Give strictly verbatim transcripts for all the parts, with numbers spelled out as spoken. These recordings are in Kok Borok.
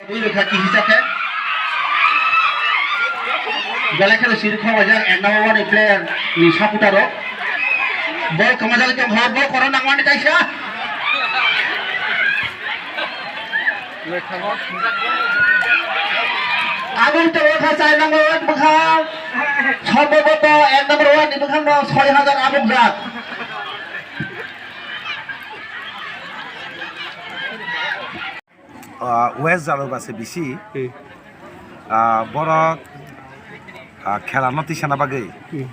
Bui rwkha kihisa khe. Belai kheno siri khobajak ek number one ni player ni supporter rok. Bol kwmajagwi tongkha, bol koron nangmani kaisa. Aboni tongo kha char number one bwkhang. Sombhoboto ek number one ni bwkhang no soi hajar abukjak. Ah, West Jaloi base bisi. Hmm. Ah, borok, ah, khela no tisana bagwi. Hmm.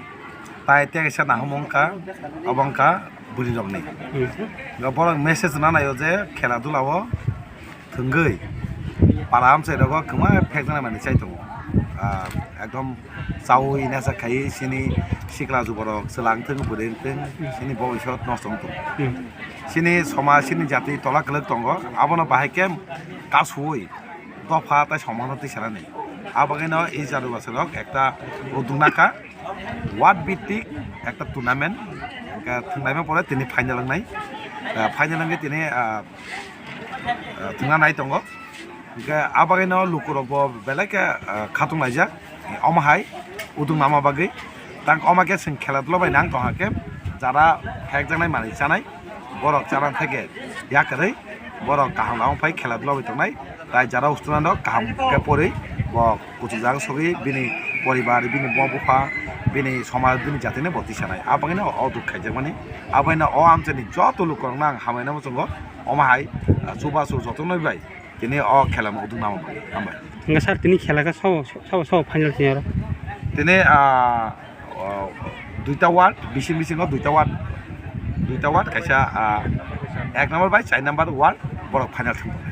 Tai tei kaisa nahum wngkha, obo wngkha bwrwi rokni. Hmm. Ga borok message na naio je khela dula o thwngwi para amchai rogo kwma phekjaknai manwi chai tongo. Ah, ekdom chaui nasa khai sini sikla juborok chwla wngthwng bwrwi wngthwng sini bobiswt nosto wngthwng. Hmm. Sini somaj, sini jati tola kwlwk tongo, abono bahai khe kasui dopha tai somano tisanani. A bagwino e jadu bwsarok ekta uduk nakha, ward bhitik ekta tournament, hwnkhe thwngnaima pore tini final wngnai. Ah, final wngkhe tini, ah, ah, thwngna nai tongo. Hwnkhe a bagwino lukurokbo belai khe, ah, khatung laijak. Omo hai uduk nama bagwi. Tang omo khe chwng khela dula bai nang tongha khe jara phekjaknai manwi chanai borok chana theke yakarwi borok kaham lama phai khela dula bai tongnai. Tai jara student rok kaham khe porwi bo kuchukjak sogwi bini poribar, bini buma bupha, bini somaj, bini jatini bo tisanai. A bagwino o duk khaijakmani. A bagwino o amchaini joto lukurokno ang hambai nai muchungo. Omo hai, ah, chubachu jotono bai. Tini o khela no uduk nama bagwi. Hambai. Hwnkhe sir, tini khela khe sabo, sabo, sabo final tini oro? Tini, ah, oh, duita ward, bising bisingo duita ward. Duita ward, kaisa, ah, ek number bai char number ward, borok final thang tongo.